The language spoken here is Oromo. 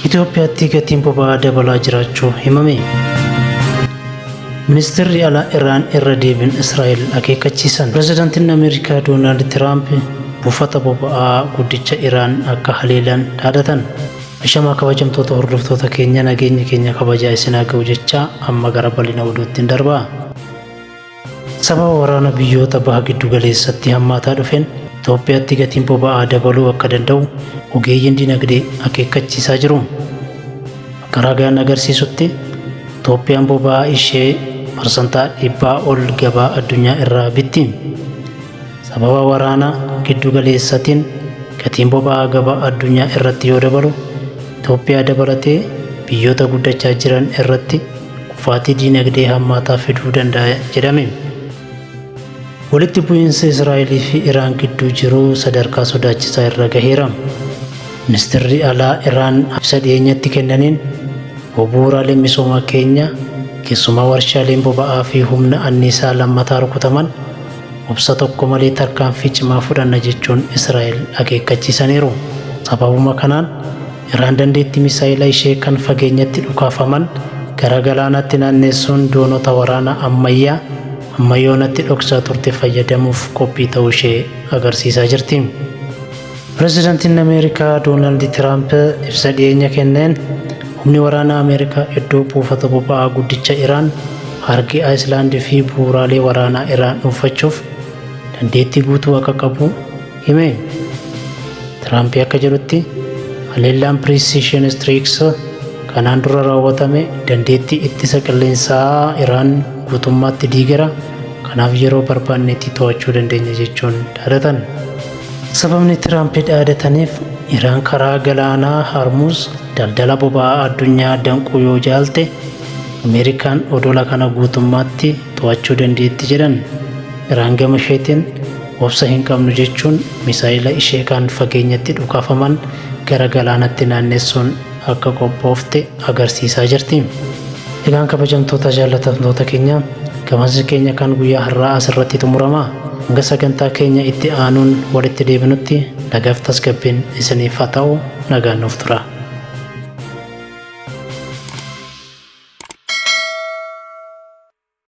Itoophiyaatti gatiin boba'aa dabalaa jiraachuu himame. Ministeerri alaa Iraan irra deebiin Israa'el akeekkachiisan. Pirezidaantiin Ameerikaa Doonaald Tiraamp buufata boba'aa guddicha Iraan akka haleelan dhaadatan. Ashamaa kabajamtoota hordoftoota keenya, nageenya keenya kabajaa isin haa ga'u jechaa, amma gara bal'ina oduutti darbaa. Sababa waraana biyyoota baha giddu galeessatti hammaataa dhufeen Itoophiyaatti gatiin boba'aa dabaluu akka danda'u ogeeyyiin dinagdee akeekkachiisaa jiru. Akka ragaan agarsiisutti, Itoophiyaan boba'aa ishee 100% ol gabaa addunyaa irraa bitti. Sababa waraana giddu galeessatiin gatiin boba'aa gabaa addunyaa irratti yoo dabalu, Itoophiyaa dabalatee biyyoota guddachaa jiran irratti kufaatii diinagdee hammaataa fiduu danda'a jedhame. Walitti bu'iinsi Israa'elii fi Iraan gidduu jiru sadarkaa sodaachisaa irra gaheera. Ministeerri alaa Iraan ibsa dhiyeenyatti kennaniin, bu'uuraaleen misoomaa keenya, keessumaa warshaaleen boba'aa fi humna anniisaa lammataa rukutaman, obsa tokko malee tarkaanfii cimaa fudhanna jechuun Israa'el akeekkachiisaniiru. Sababuma kanaan Iraan dandeettii misaayila ishee kan fageenyatti dhukaafaman gara galaanaatti naannessuun doonota waraanaa ammayyaa amma yoonatti dhoksaa turte fayyadamuuf qophii ta'uu ishee agarsiisaa jirti. Pirezidaantiin Ameerikaa Doonaald Tiraamp ibsa dhiyeenya kenneen, humni waraanaa Ameerikaa iddoo buufata boba'aa guddicha Iraan, Hargi Ayislaand fi bu'uuraalee waraanaa Iraan dhuunfachuuf dandeettii guutuu akka qabu hime. Tiraamp akka jedhutti, haleellaan Precision Strikes kanaan dura raawwatame dandeettii ittisa qilleensaa Iraan guutummaatti diigera, kanaaf yeroo barbaannetti to'achuu dandeenya jechuun dhaadatan. Sababni Tiraamp dhaadataniif, Iraan karaa galaanaa Hormuz daldala boba'aa addunyaa danquu yoo jaalte, Ameerikaan odola kana guutummaatti to'achuu dandeetti jedhan. Iraan gama isheetiin obsa hin qabnu jechuun misaayila ishee kan fageenyatti dhukaafaman gara galaanatti naannessuun akka qophoofte agarsiisaa jirti. Egaan kabajamtoota jaallatamtoota keenya, gabaasni keenya kan guyyaa har'aa asirratti xumurama. Hanga sagantaa keenya itti aanuun walitti deebinutti nagaaf tasgabbiin isiniif haa ta'u, nagaan nuuf tura.